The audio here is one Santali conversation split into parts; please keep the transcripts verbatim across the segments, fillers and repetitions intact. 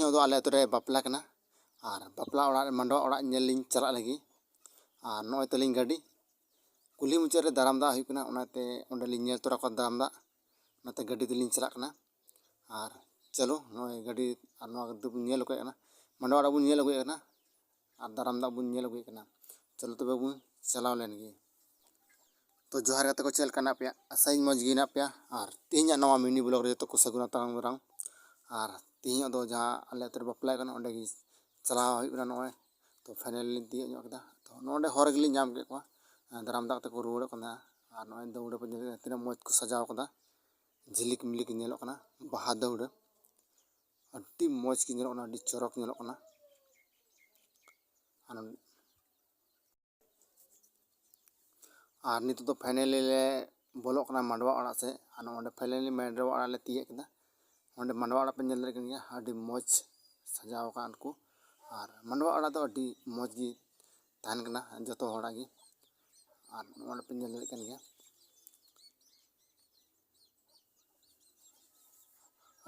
ᱛᱮᱦᱮᱧ ᱫᱚ ᱟᱞᱮ ᱟᱹᱛᱩ ᱨᱮ ᱵᱟᱯᱞᱟ ᱠᱟᱱᱟ, ᱟᱨ ᱵᱟᱯᱞᱟ ᱚᱲᱟᱜ ᱨᱮ, ᱢᱟᱰᱣᱟ ᱚᱲᱟᱜ ᱧᱮᱞ ᱞᱤᱧ ᱪᱟᱞᱟᱜ ᱞᱟᱹᱜᱤᱫ᱾ ᱟᱨ ᱱᱚᱜᱼᱚᱭ ᱛᱟᱹᱞᱤᱧ ᱜᱟᱹᱰᱤ, ᱠᱩᱞᱦᱤ ᱢᱩᱪᱟᱹᱫ ᱨᱮ ᱫᱟᱨᱟᱢ ᱫᱟᱜ ᱦᱩᱭᱩᱜ ᱠᱟᱱᱟ, ᱚᱱᱟᱛᱮ ᱚᱸᱰᱮ ᱞᱤᱧ ᱧᱮᱞ ᱛᱚᱨᱟ ᱠᱚᱣᱟ ᱫᱟᱨᱟᱢ ᱫᱟᱜ, ᱚᱱᱟᱛᱮ ᱜᱟᱹᱰᱤ ᱛᱮᱞᱤᱧ ᱪᱟᱞᱟᱜ ᱠᱟᱱᱟ᱾ ᱟᱨ ᱪᱚᱞᱚ, ᱱᱚᱜᱼᱚᱭ ᱜᱟᱹᱰᱤ ᱟᱨ ᱱᱚᱣᱟ ᱜᱟᱹᱰᱤ ᱵᱚᱱ ᱧᱮᱞ ᱟᱹᱜᱩᱭᱮᱫ ᱠᱟᱱᱟ, ᱢᱟᱰᱣᱟ ᱚᱲᱟᱜ ᱵᱚᱱ ᱧᱮᱞ ᱟᱹᱜᱩᱭᱮᱫ ᱠᱟᱱᱟ, ᱟᱨ ᱫᱟᱨᱟᱢ ᱫᱟᱜ ᱵᱚᱱ ᱧᱮᱞ ᱟᱹᱜᱩᱭᱮᱫ ᱠᱟᱱᱟ᱾ ᱪᱚᱞᱚ ᱛᱚᱵᱮ ᱵᱚᱱ ᱪᱟᱞᱟᱣ ᱞᱮᱱ ᱜᱮ᱾ ᱛᱚ ᱡᱚᱦᱟᱨ ᱜᱟᱛᱮ ᱠᱚ, ᱪᱮᱫ ᱞᱮᱠᱟ ᱦᱮᱱᱟᱜ ᱯᱮᱭᱟ? ᱟᱥᱟᱭᱟᱹᱧ ᱢᱚᱡᱽ ᱜᱮ ᱦᱮᱱᱟᱜ ᱯᱮᱭᱟ᱾ ᱟᱨ ᱛᱮᱦᱮᱧᱟᱜ ᱱᱟᱣᱟ ᱢᱤᱱᱤ ᱵᱞᱚᱜ ᱨᱮ ᱡᱚᱛᱚ ᱠᱚ ᱥᱟᱹᱜᱩᱱ ᱟᱛᱟᱝ ᱫᱟᱨᱟᱢ᱾ ᱟᱨ ᱛᱮᱦᱮᱧᱟᱜ ᱫᱚ ᱡᱟᱦᱟᱸ ᱟᱞᱮ ᱟᱹᱛᱩ ᱨᱮ ᱵᱟᱯᱞᱟ ᱦᱩᱭᱩᱜ ᱠᱟᱱᱟ, ᱚᱸᱰᱮ ᱜᱮ ᱪᱟᱞᱟᱣ ᱦᱩᱭᱩᱜ ᱠᱟᱱᱟ ᱱᱚᱜᱼᱚᱭ᱾ ᱛᱚ ᱯᱷᱟᱭᱱᱟᱞᱤ ᱞᱤᱧ ᱛᱤᱭᱳᱜ ᱧᱚᱜ ᱠᱮᱫᱟ᱾ ᱛᱚ ᱱᱚᱸᱰᱮ ᱦᱚᱨ ᱨᱮᱜᱮᱞᱤᱧ ᱧᱟᱢ ᱠᱮᱫ ᱠᱚᱣᱟ, ᱫᱟᱨᱟᱢ ᱫᱟᱜ ᱛᱮᱠᱚ ᱨᱩᱣᱟᱹᱲᱚᱜ ᱠᱟᱱᱟ᱾ ᱟᱨ ᱱᱚᱜᱼᱚᱭ ᱫᱟᱹᱣᱲᱟᱹ ᱯᱮ ᱧᱮᱞ ᱠᱮᱫᱟ, ᱛᱤᱱᱟᱹᱜ ᱢᱚᱡᱽ ᱠᱚ ᱥᱟᱡᱟᱣ ᱠᱟᱫᱟ, ᱡᱷᱤᱞᱤᱠ ᱢᱤᱞᱤᱠ ᱧᱮᱞᱚᱜ ᱠᱟᱱᱟ ᱵᱟᱦᱟ ᱫᱟᱹᱣᱲᱟᱹ᱾ ᱟᱹᱰᱤ ᱢᱚᱡᱽ ᱜᱮ ᱧᱮᱞᱚᱜ ᱠᱟᱱᱟ, ᱟᱹᱰᱤ ᱪᱚᱨᱚᱠ ᱧᱮᱞᱚᱜ ᱠᱟᱱᱟ᱾ ᱟᱨ ᱟᱨ ᱱᱤᱛᱚᱜ ᱫᱚ ᱯᱷᱟᱭᱱᱟᱞᱤ ᱞᱮ ᱵᱚᱞᱚᱜ ᱠᱟᱱᱟ ᱢᱟᱰᱣᱟ ᱚᱲᱟᱜ ᱥᱮᱫ᱾ ᱟᱨ ᱱᱚᱜᱼᱚᱭ ᱯᱷᱟᱭᱱᱟᱞᱤ ᱢᱟᱰᱣᱟ ᱚᱲᱟᱜ ᱞᱮ ᱛᱤᱭᱳᱜ ᱠᱮᱫᱟ᱾ ᱚᱸᱰᱮ ᱢᱟᱰᱣᱟ ᱚᱲᱟᱜ ᱯᱮ ᱧᱮᱞ ᱫᱟᱲᱮᱭᱟᱜ ᱠᱟᱱ ᱜᱮᱭᱟ, ᱟᱹᱰᱤ ᱢᱚᱡᱽ ᱥᱟᱡᱟᱣ ᱟᱠᱟᱫ ᱠᱚ᱾ ᱟᱨ ᱢᱟᱰᱣᱟ ᱚᱲᱟᱜ ᱫᱚ ᱟᱹᱰᱤ ᱢᱚᱡᱽ ᱜᱮ ᱛᱟᱦᱮᱱ ᱠᱟᱱᱟ ᱡᱚᱛᱚ ᱦᱚᱲᱟᱜ ᱜᱮ᱾ ᱟᱨ ᱱᱚᱜᱼᱚᱭ ᱯᱮ ᱧᱮᱞ ᱫᱟᱲᱮᱭᱟᱜ ᱠᱟᱱ ᱜᱮᱭᱟ,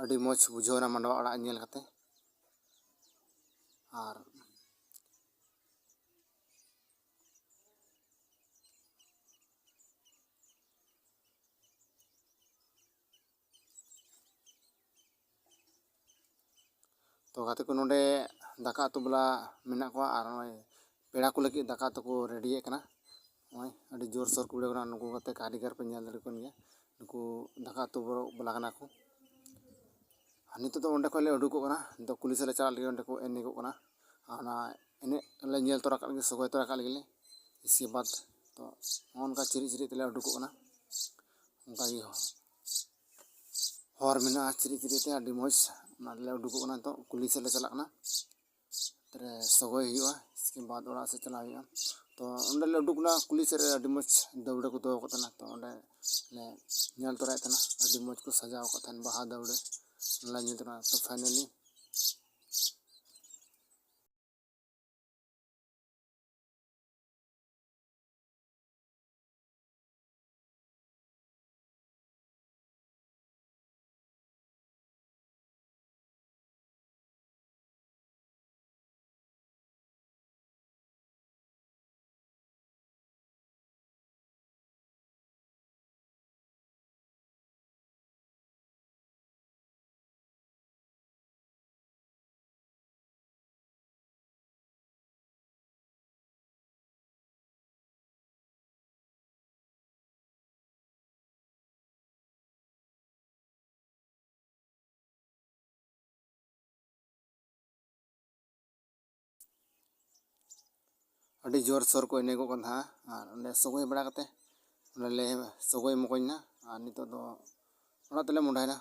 ᱟᱹᱰᱤ ᱢᱚᱡᱽ ᱵᱩᱡᱷᱟᱹᱣ ᱮᱱᱟ ᱢᱟᱰᱣᱟ ᱚᱲᱟᱜ ᱧᱮᱞ ᱠᱟᱛᱮ᱾ ᱟᱨ ᱛᱚ ᱜᱟᱛᱮ ᱠᱚ, ᱱᱚᱰᱮ ᱫᱟᱠᱟ ᱩᱛᱩ ᱵᱟᱞᱟ ᱢᱮᱱᱟᱜ ᱠᱚᱣᱟ, ᱟᱨ ᱱᱚᱜᱼᱚᱭ ᱯᱮᱲᱟ ᱠᱚ ᱞᱟᱹᱜᱤᱫ ᱫᱟᱠᱟ ᱩᱛᱩ ᱠᱚ ᱨᱮᱰᱤᱭᱮᱫ ᱠᱟᱱᱟ᱾ ᱱᱚᱜᱼᱚᱭ ᱟᱹᱰᱤ ᱡᱳᱨᱥᱳᱨ ᱠᱚ ᱵᱷᱤᱲᱟᱹᱣ ᱠᱟᱱᱟ᱾ ᱱᱩᱠᱩ ᱜᱟᱛᱮ ᱠᱟᱹᱨᱤᱜᱚᱨ ᱯᱮ ᱧᱮᱞ ᱫᱟᱲᱮ ᱠᱚ ᱠᱟᱱ ᱜᱮᱭᱟ, ᱱᱩᱠᱩ ᱫᱟᱠᱟ ᱩᱛᱩ ᱵᱟᱞᱟ ᱠᱟᱱᱟ ᱠᱚ᱾ ᱟᱨ ᱱᱤᱛᱚᱜ ᱫᱚ ᱚᱸᱰᱮ ᱠᱷᱚᱱ ᱞᱮ ᱩᱰᱩᱠᱚᱜ ᱠᱟᱱᱟ, ᱱᱤᱛᱚᱜ ᱠᱩᱞᱦᱤ ᱥᱮᱫ ᱞᱮ ᱪᱟᱞᱟᱜ ᱞᱟᱹᱜᱤᱫ, ᱚᱸᱰᱮ ᱠᱚ ᱮᱱᱮᱡᱚᱜ ᱠᱟᱱᱟ᱾ ᱟᱨ ᱚᱱᱟ ᱮᱱᱮᱡ ᱞᱮ ᱧᱮᱞ ᱛᱚᱨᱟ ᱠᱟᱜ ᱞᱮᱜᱮ, ᱥᱚᱜᱚᱭ ᱛᱚᱨᱟ ᱠᱟᱜ ᱞᱮᱜᱮ ᱞᱮ᱾ ᱤᱥᱠᱮ ᱵᱟᱫᱽ ᱛᱚ ᱱᱚᱜᱼᱚ ᱱᱚᱝᱠᱟ ᱪᱤᱨᱤᱡ ᱪᱤᱨᱤᱡ ᱛᱮᱞᱮ ᱩᱰᱩᱠᱚᱜ ᱠᱟᱱᱟ᱾ ᱚᱱᱠᱟ ᱜᱮ ᱦᱚᱨ ᱢᱮᱱᱟᱜᱼᱟ ᱪᱤᱨᱤᱡ ᱪᱤᱨᱤᱡ ᱛᱮ, ᱟᱹᱰᱤ ᱢᱚᱡᱽ᱾ ᱚᱱᱟ ᱨᱮᱞᱮ ᱩᱰᱩᱠᱚᱜ ᱠᱟᱱᱟ ᱱᱤᱛᱚᱜ, ᱠᱩᱞᱦᱤ ᱥᱮᱫ ᱞᱮ ᱪᱟᱞᱟᱜ ᱠᱟᱱᱟ᱾ ᱛᱟᱨᱯᱚᱨᱮ ᱥᱚᱜᱚᱭ ᱦᱩᱭᱩᱜᱼᱟ, ᱤᱥᱠᱮ ᱵᱟᱫᱽ ᱚᱲᱟᱜ ᱥᱮᱫ ᱪᱟᱞᱟᱜ ᱦᱩᱭᱩᱜᱼᱟ᱾ ᱛᱚ ᱚᱸᱰᱮ ᱞᱮ ᱩᱰᱩᱠ ᱮᱱᱟ, ᱠᱩᱞᱦᱤ ᱥᱮᱫ ᱨᱮ ᱟᱹᱰᱤ ᱢᱚᱡᱽ ᱫᱟᱹᱣᱲᱟᱹ ᱠᱚ ᱫᱚᱦᱚ ᱠᱟᱜ ᱛᱟᱦᱮᱱᱟ᱾ ᱛᱚ ᱚᱸᱰᱮ ᱞᱮ ᱧᱮᱞ ᱛᱚᱨᱟᱭᱮᱫ ᱛᱟᱦᱮᱱᱟ, ᱟᱹᱰᱤ ᱢᱚᱡᱽ ᱠᱚ ᱥᱟᱡᱟᱣ ᱟᱠᱟᱫ ᱛᱟᱦᱮᱱ ᱵᱟᱦᱟ ᱫᱟᱹᱣᱲᱟᱹ, ᱚᱱᱟ ᱞᱮ ᱧᱮᱞ ᱛᱚᱨᱟ᱾ ᱛᱚ ᱯᱷᱟᱭᱱᱟᱞᱤ ᱟᱹᱰᱤ ᱡᱳᱨ ᱥᱳᱨ ᱠᱚ ᱮᱱᱮᱡᱚᱜ ᱠᱟᱱ ᱛᱟᱦᱮᱸᱫ᱾ ᱟᱨ ᱚᱸᱰᱮ ᱥᱚᱜᱚᱭ ᱵᱟᱲᱟ ᱠᱟᱛᱮ ᱚᱸᱰᱮ ᱞᱮ ᱥᱚᱜᱚᱭ ᱢᱚᱠᱚᱧ ᱮᱱᱟ᱾ ᱟᱨ ᱱᱤᱛᱚᱜ ᱫᱚ ᱚᱲᱟᱜ ᱛᱮᱞᱮ ᱢᱚᱦᱰᱟᱭᱮᱱᱟ᱾